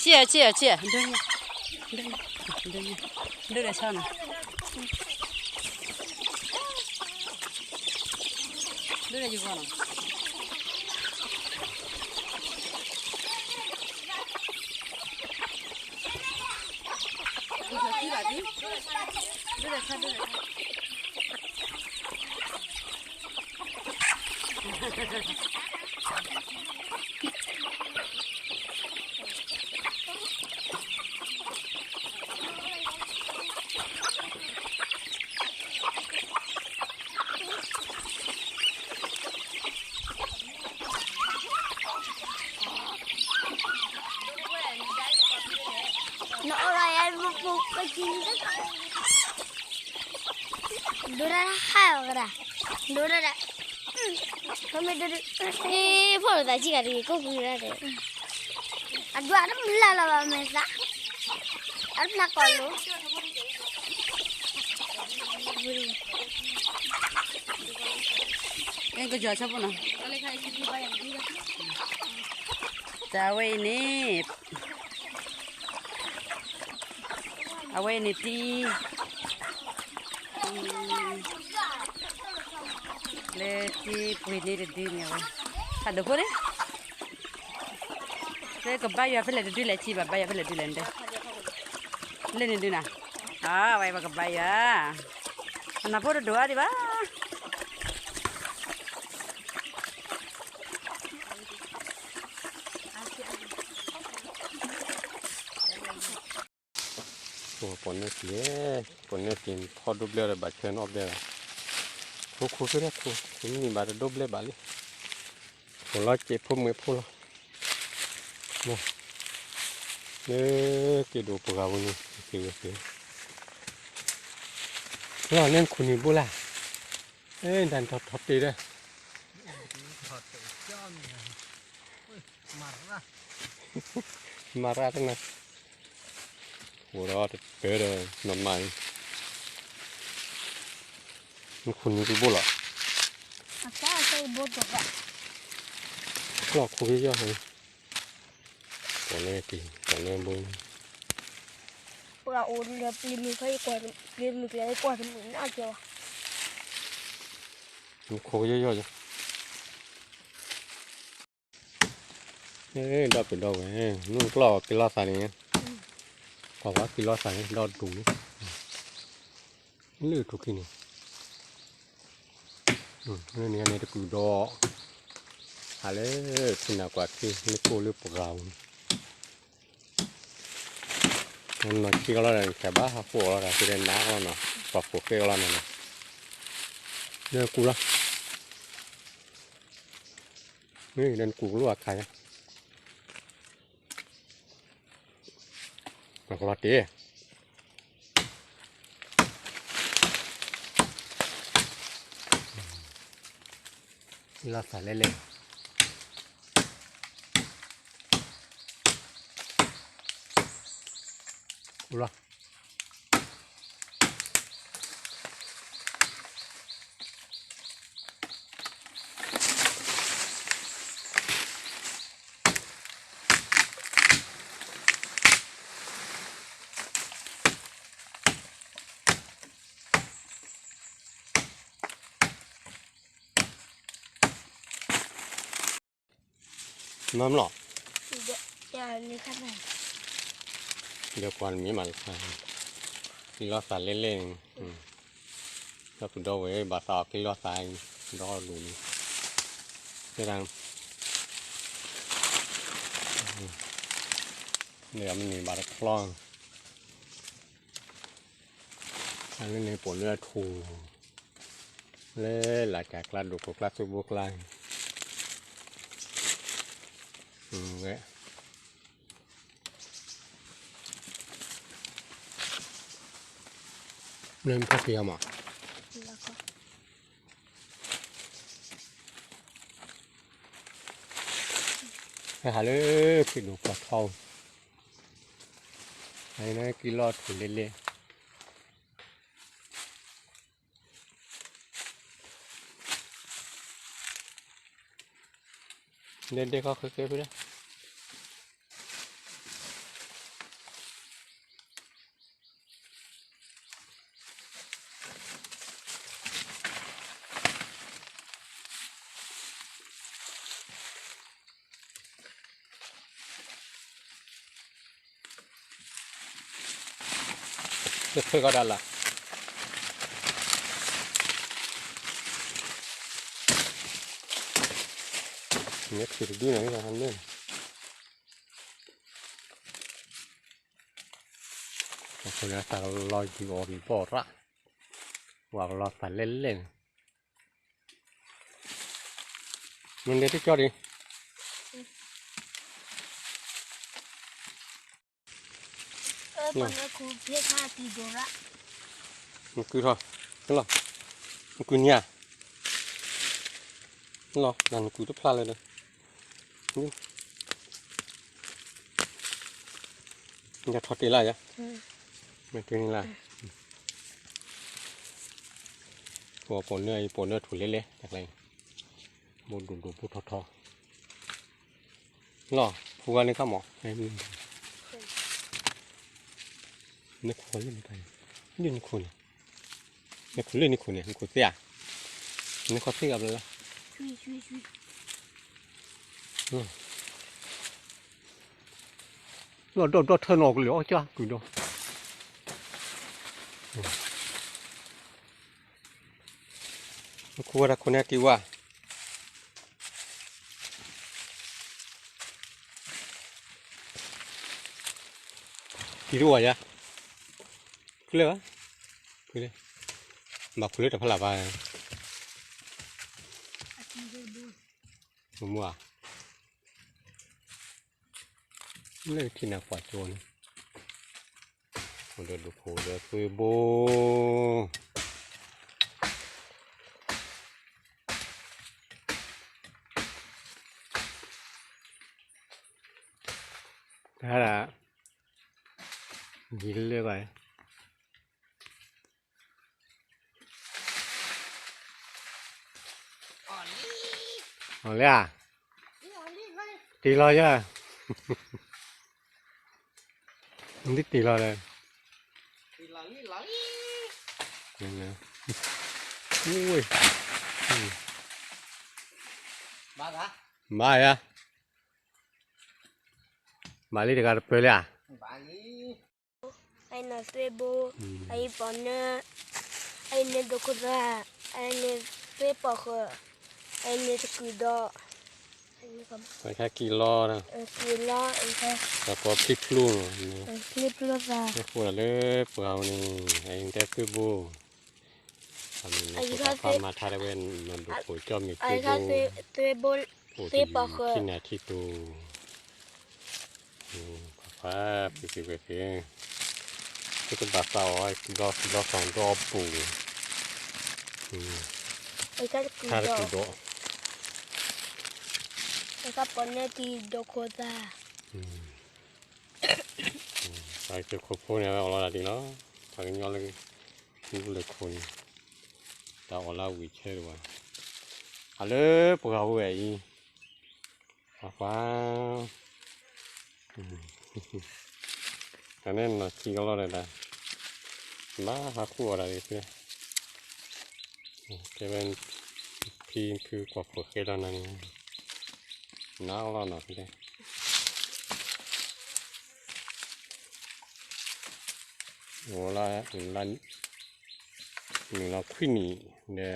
ဆံၣ်, ဆံၣ်, ဆံၣ်, ဒိၣ်ညါ, ဒိၣ်ညါ, ဒိၣ်ညါ, ဒိၣ်ဒီးဆီနီၤ, ဒိၣ်ဒီးယဂီၢ်နီၤ. နအီၣ်လီၤယၤ ပကကံ, ဒိၣ်ဒၣ်ဟးအီၤကဒၣ်, ဒိၣ်ဒၣ်ဒၣ်, ဖမ့ၢ်ဒိၣ်ဒိၣ်, အ့ ဖီၣ်လိာ်သးစံၢ်ကၤတဂ့ၤ ကိၢ်ပူၤဒၣ်တဲ, အဒွးတမျၢ်လီၤဘၣ်မဲာ်သး, အတမျၢ်ကီးလိၤ, ကယီၤဆၢဖိနီၤ, တၢ်ဝဲအံၤန့ၣ် အဝဲအံၤန့ၣ်တံၢ်, လၢတံၢ်ပှ့ၤန့ၢ်တဒုန့ၣ်ဝဲ, ဖးဒိၣ်ဖိန့ၣ်, လၢကဘါယွၤဖဲလဲၣ်တဒုလဲၣ် စံးဘၣ်ဘါယွၤဖဲလဲၣ်ဒုလဲၣ်, လၢန့ၣ်ဒုနၤ, အဝဲပကဘါယွၤ, အနၢ်ဖိတဒိၣ်အါဒံးဘၣ်. ပိာ်နၢက့ၤ, ပိာ်နၢက့ၤထီၣ်ဒိၣ်ဘျဲၣ်ဒီးဘၣ်ဆၢနအီၣ်ဘျဲၣ်လီၤ, ခိခိၣ်ဖဲလဲၣ်ခိၣ်, ခိၣ်မ့ၢ်ဘၣ်တဒိၣ်ဘျဲၣ်ဘၣ်လံ, ခိၣ်လီၤက့ၤဖိမွဲၤဖိလီၤ, လၢက့ၤဒိၣ်ပှၤဂၤပူၤန့ၣ်, က့ၤဝဲက့ၤ, လီၤန့ၣ်ခိၣ်နံၤဘိလၢ်, အဲ တၢ်ထီၣ်ထီၣ်တ့ၢ်ဒီး မၤရၣ်တနၤ, အိၣ်ဒီးတတၢၢ်ဒီး နမၤအံၤ, နခိၣ်နံၤတဘိလီၤ, လီၤခိၣ်က့ၤယီၢ်, ပိာ်နၢက့ၤ ပိာ်နၢဘိ, ပှၤအိၣ်လၢပျ့ၤမုၢ်ခါအံၤ, ပျ့ၤမုၢ်ကျဲကွၢ်တမုာ်နီတစဲးဘၣ်, နခိၣ်က့ၤယီၢ်ယီၢ်, ဒီပုၢ်ဒီဝဲၢ်, မုၢ်ကျီၢ်က့ၤလီၤသးန့ၣ်, ပှၤဝဲက့ၤလီၤသးန့ၣ် ဒီဒူၣ်န့ၣ်, လၢထူၣ်ခံန့ၣ်, လၢန့ၣ်န့ၣ်တကုၢ်ဒီး, ဟးလၢထံနၤကွၢ်ခံ လၢကိၢ်လၢပှၤဂၤပူၤန့ၣ်, နီၢ်ဆံကလီၤဒီး နခးဘၣ်ဟးဃိၣ်လီၤဒီး သုဒီးနးကလီၤနီၤ, ပှၤဃိၣ်ဃ့ကလီၤနီၤနီၤ, လၢကူၣ်လီၤ, လၢနကူၣ်ကလိအခါညါ နကလီၤတ့ၢ်, လီၤသးလဲၣ်လဲၣ်, ကူၣ်လီၤ. မၤမလီၤ, ဒီးကွၢ်နမ့ၢ်မၤလီၤ, က့ၤလီၤသးလဲၣ်လဲၣ်န့ၣ်, ဒီပုၢ်ဒီဝဲၢ်ဘၣ်သးအီၤက့ၤလီၤသး, ဒီလူၤန့ၣ်, တဲဒၣ်, ဒီးမ့ၢ်န့ၣ်ဘၣ်တချီ, အလၢန့ၣ်ပိာ်လၢအထူၣ်, လၢလၢ်ကၢ်ကျါဒိၣ်ခိၣ်ကျါသူဘိကျါ, ဝဲ လၢဖီၣ်က့ၤအီၤမး, ဟဲဟးလၢခံဒိၣ်ပှၤထီ, ဟဲက့ၤလီၤထူၣ်လဲၣ်လဲၣ်, ဒဲဒဲခီဃဲဃဲဖဲဒၣ်, လၢထွဲကီးဒၣ်လၢ်, မ့ၢ်ထုးတဒုန့ၣ်လီၤ, အဃိန့ၣ် သးကလီယူၤအီၤဘံၣ်ဘီၣ်ရၣ်, ဝဲကလီသးလဲၣ်လဲၣ်န့ၣ်, မ့ၢ်လဲၤတကၠီဒံး နကုထီၣ်, လီၤ, နကုညါ, လီၤ, နကုတဖျါလၢၤဒီး, ယထီၣ်တ့ၢ်လၢ်ယၤ, မ့ၢ်တ့ၢ်န့ၣ်လၢ်, ပိာ်ပိာ်နၢအံၤပိာ်နၢထူၣ်လဲလဲၣ်, တၢ်ကျါအံၤ, ဘိဒိၣ်ဒိၣ်ဘိထီထီ လီၤ, ဖူဝါန့ၣ်ခါမး, နခိၣ်လၢနခိၣ်န့ၣ်, နခိၣ်လၢနခိၣ်န့ၣ်, နခိၣ်သ့ဧါ, နခိၣ်သ့ဂၤဘျီလၢ, လီၤဒီးဒီးထၢနီၤကလၢၤအီၣ်ကၢ်ကုၤဒီး, နခိၣ်ဝဲတၢ်ခိၣ်န့ၣ်က့ၤဝါ ကံၤတအိၣ်ယၤ, ဖုလၢဘၣ်, ဖုလၢ, ဘၣ်ဖုလၢတဖျါဘၣ်, မုၢ်မုၢ်ဧါ, လၢထံနၤကွၢ်ကၠိန့ၣ်, အိၣ်ဒီးဒူၣ်ဖိဒီးသွ့ဘိ တၢ်ဒၣ်, ယံၤလၢဘၣ်, အီၤလၢဧါ, တ့ၢ်လီၤယၤ, မ့ၢ်တ့ၢ်လီၤလၢ, မၤယၤ, မၤလံတဂၤတပၢၢ်လၢဧါ, အံၤနီၢ်သွ့ဘိ, အံၤပီာ်နၢ, အံၤန့ၣ်ဒိၣ်ခိၣ်သၣ်, အံၤန့ၣ်သွ့ပီၢ်ဃၢၤ, အံၤန့ၣ်တကုၤဒီး, အံၤန့ၣ်ကံၢ်လီၤ, ကံၢ်လီၤ, အံၤ, ပှၤဖျံဖျိ, ဖျံဖျိသၣ်, အဃိလၢပှၤဝဲန့ၣ်, အံၤတဲသွ့ဘိ, အံၤတၢ်ဖးမၤထါတဝဲ, နီၢ်ဒိၣ်ခိၣ်ကၠီမ့ၢ်သွ့ဘိ, သွ့ဘိ, သွ့ပီၢ်ဃၢၤ, ထံနၤထံတိၤ ပှၤဖးဖံးသ့ၣ်ဝဲသ့ၣ်, သုကဘၣ်သးအီၤ, ဘျီသီဒီအပူၤ, ထါတပူၤဒီး, ပီာ်နၢတံၢ်ဒိၣ်ခိၣ်သၣ်, ပှၤကၠိခိၣ်ဖိန့ၣ် အဝဲအီၣ်လီၤတၢ်ဒ်လီၤ, ပှၤကညီလၢ, မူလၢခိၣ်န့ၣ်, တၢ်အီၣ်လၢဝံၤဆၢတဝဲ, အလၢပှၤဝဲအံၤ အပှၤ, တၢ်န့ၣ်နီၢ်ခံကလီၢ်ဒီးတၢ်, ဘၣ်ဟးဃုအီၣ်တၢ်ဒ်ဖဲ, တဲဝဲ, ဖံဖုကွၢ်ဖိၣ်ဃဲလီၤနၤန့ၣ်, နးလီၤနီၢ်ဖဲ,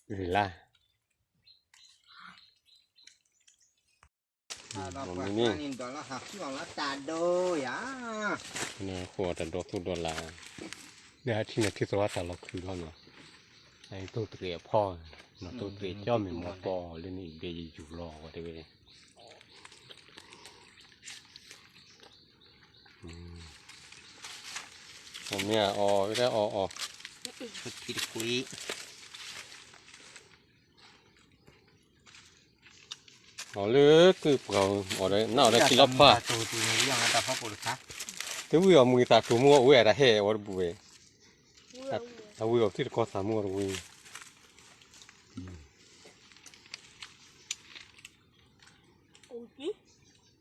အိၣ်လၢ, လၢ, နုာ်လီၤခွံနံၣ်ဒီး, ဂ့ၤလါ မ့ၢ်န့ၣ်, ဃိတၢ်ဒီသူၣ်ဒီလၢ်, လၢဟဲထံၣ်န့ၣ်ထံၣ်သရၣ်တၢ်လီၤခုၣ်လီၤနီၤ, အသိၣ်တရံးအဖီ, နီၢ်သိၣ်တရံးကၠီမ့ၢ်မီၤပီလၢန့ၣ် ဘဲယယူၤလီၤဝဲတဝဲန့ၣ် မ့ၢ်အီၤ, အီၤ, အီၤ, အီၤလၢကုၢ်ပှၤ, အီၤဒီးနၢ်အီၤဒီးထံလီၤဖး, တဝံၣ်အီၤမုၢ်သးတိၤမူအီၤဝဲအတၢ်ဟဲအီၤတဘူၣ်ဝဲ, အဝံၣ်အီၤသ့ၣ်တကီၢ်သးမူအီၤတဝံၣ်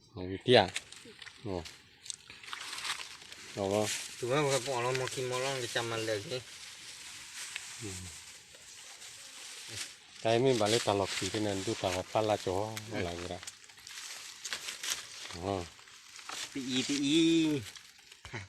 ဝံၤတံၢ်ဧါ, အီၤလီၤ, တုၤဝဲပအီၣ်လီၤမီၢ်ခံမီၢ်လီၤ ကစၢ်မၤလၢာ်က့ၤ, တၢ်အံၤမ့ၢ်ဘၣ်လၢတၢ်လီၤခံးသ့ၣ်န့ၣ် ဒိၣ်တၢ်ဂီၤဖးလၢကၠီၤလၢဝဲဒၣ်, ပအံၤပအံၤ